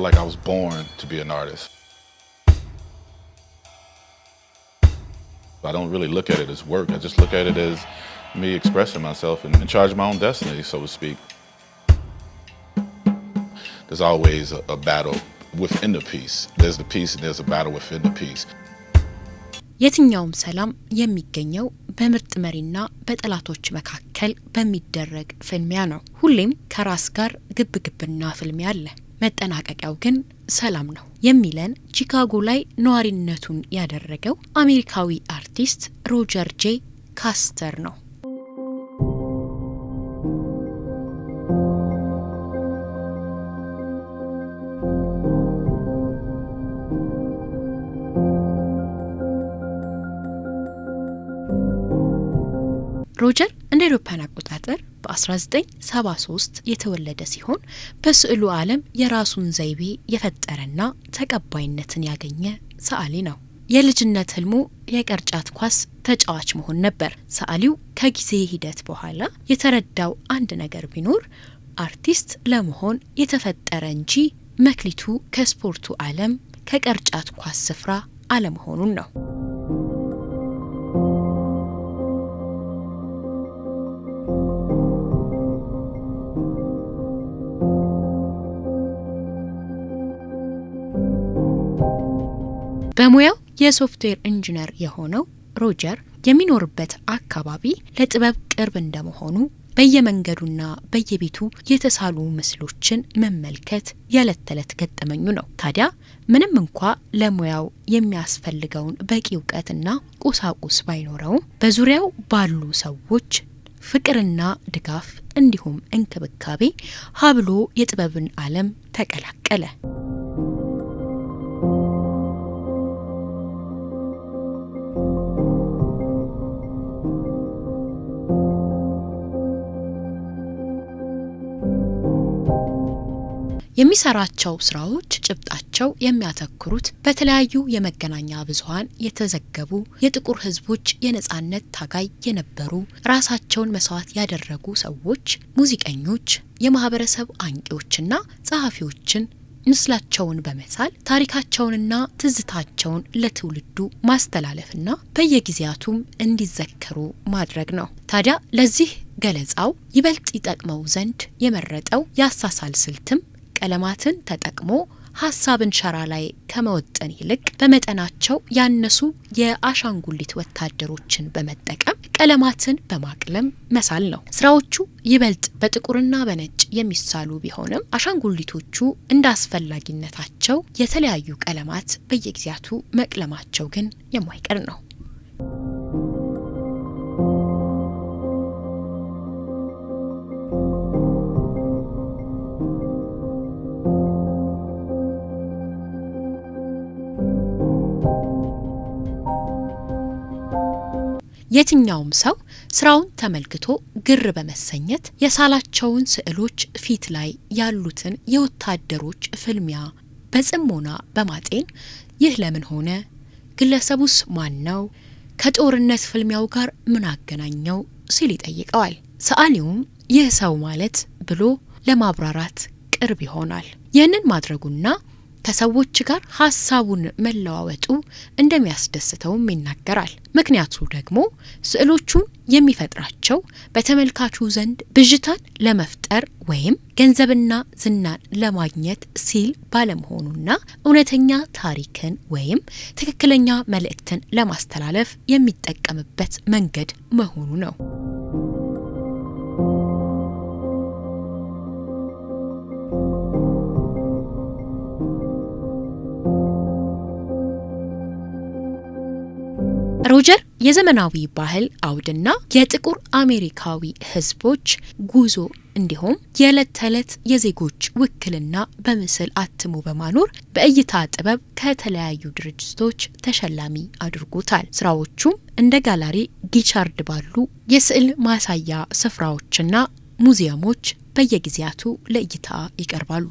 Felt like I was born to be an artist. I don't really look at it as work. I just look at it as me expressing myself and in charge of my own destiny, so to speak. There's always a battle within the piece. There's the piece and there's a battle within the piece. የትኛውም ሰላም የሚገኘው በምርጥ መሪና በጠላቶች መካከል በሚደረግ ፍልሚያ ነው። ሁሌም ከራስ ጋር ግብግብና ፍልሚያ አለ። መጠናቀቂያው ግን ሰላም ነው የሚለን ቺካጎ ላይ ነዋሪነቱን ያደረገው አሜሪካዊ አርቲስት ሮጀር ጄ ካስተር ነው። ሮጀር እንደ አውሮፓውያን አቆጣጠር በ1973 የተወለደ ሲሆን፣ በስዕሉ ዓለም የራሱን ዘይቤ የፈጠረና ተቀባይነትን ያገኘ ሰዓሊ ነው። የልጅነት ህልሙ የቅርጫት ኳስ ተጫዋች መሆን ነበር። ሰዓሊው ከጊዜ ሂደት በኋላ የተረዳው አንድ ነገር ቢኖር፣ አርቲስት ለመሆን የተፈጠረ እንጂ መክሊቱ ከስፖርቱ ዓለም ከቅርጫት ኳስ ስፍራ አለመሆኑን ነው። በሙያው የ software engineer የሆነው ሮጀር የሚኖርበት አካባቢ ለጥበብ ቅርብ እንደመሆኑ በየመንገዱና በየቤቱ የተሳሉ ምስሎችን መመልከት የዕለት ተዕለት ገጠመኙ ነው። ታዲያ ምንም እንኳ ለሙያው የሚያስፈልገውን በቂ እውቀትና ቁሳቁስ ባይኖረውም፣ በዙሪያው ባሉ ሰዎች ፍቅርና ድጋፍ እንዲሁም እንክብካቤ ሀ ብሎ የጥበብን ዓለም ተቀላቀለ። የሚሰራቸው ስራዎች ጭብጣቸው የሚያተኩሩት በተለያዩ የመገናኛ ብዙኃን የተዘገቡ የጥቁር ሕዝቦች የነጻነት ታጋይ የነበሩ፣ ራሳቸውን መስዋዕት ያደረጉ ሰዎች፣ ሙዚቀኞች፣ የማህበረሰብ አንቂዎችና ጸሐፊዎችን ምስላቸውን በመሳል ታሪካቸውንና ትዝታቸውን ለትውልዱ ማስተላለፍና በየጊዜያቱም እንዲዘከሩ ማድረግ ነው። ታዲያ ለዚህ ገለጻው ይበልጥ ይጠቅመው ዘንድ የመረጠው የአሳሳል ስልትም ቀለማትን ተጠቅሞ ሀሳብን ሸራ ላይ ከመወጠን ይልቅ በመጠናቸው ያነሱ የአሻንጉሊት ወታደሮችን በመጠቀም ቀለማትን በማቅለም መሳል ነው። ስራዎቹ ይበልጥ በጥቁርና በነጭ የሚሳሉ ቢሆንም፣ አሻንጉሊቶቹ እንደ አስፈላጊነታቸው የተለያዩ ቀለማት በየጊዜያቱ መቅለማቸው ግን የማይቀር ነው። የትኛውም ሰው ስራውን ተመልክቶ ግር በመሰኘት የሳላቸውን ስዕሎች ፊት ላይ ያሉትን የወታደሮች ፍልሚያ በጽሞና በማጤን ይህ ለምን ሆነ፣ ግለሰቡስ ማን ነው፣ ከጦርነት ፍልሚያው ጋር ምን አገናኘው ሲል ይጠይቀዋል። ሰዓሊውም ይህ ሰው ማለት ብሎ ለማብራራት ቅርብ ይሆናል። ይህንን ማድረጉና ከሰዎች ጋር ሀሳቡን መለዋወጡ እንደሚያስደስተውም ይናገራል። ምክንያቱ ደግሞ ስዕሎቹን የሚፈጥራቸው በተመልካቹ ዘንድ ብዥታን ለመፍጠር ወይም ገንዘብና ዝናን ለማግኘት ሲል ባለመሆኑና እውነተኛ ታሪክን ወይም ትክክለኛ መልእክትን ለማስተላለፍ የሚጠቀምበት መንገድ መሆኑ ነው። ሮጀር የዘመናዊ ባህል አውድና የጥቁር አሜሪካዊ ሕዝቦች ጉዞ እንዲሁም የዕለት ተዕለት የዜጎች ውክልና በምስል አትሞ በማኖር በእይታ ጥበብ ከተለያዩ ድርጅቶች ተሸላሚ አድርጎታል። ስራዎቹም እንደ ጋላሪ ጊቻርድ ባሉ የስዕል ማሳያ ስፍራዎችና ሙዚየሞች በየጊዜያቱ ለእይታ ይቀርባሉ።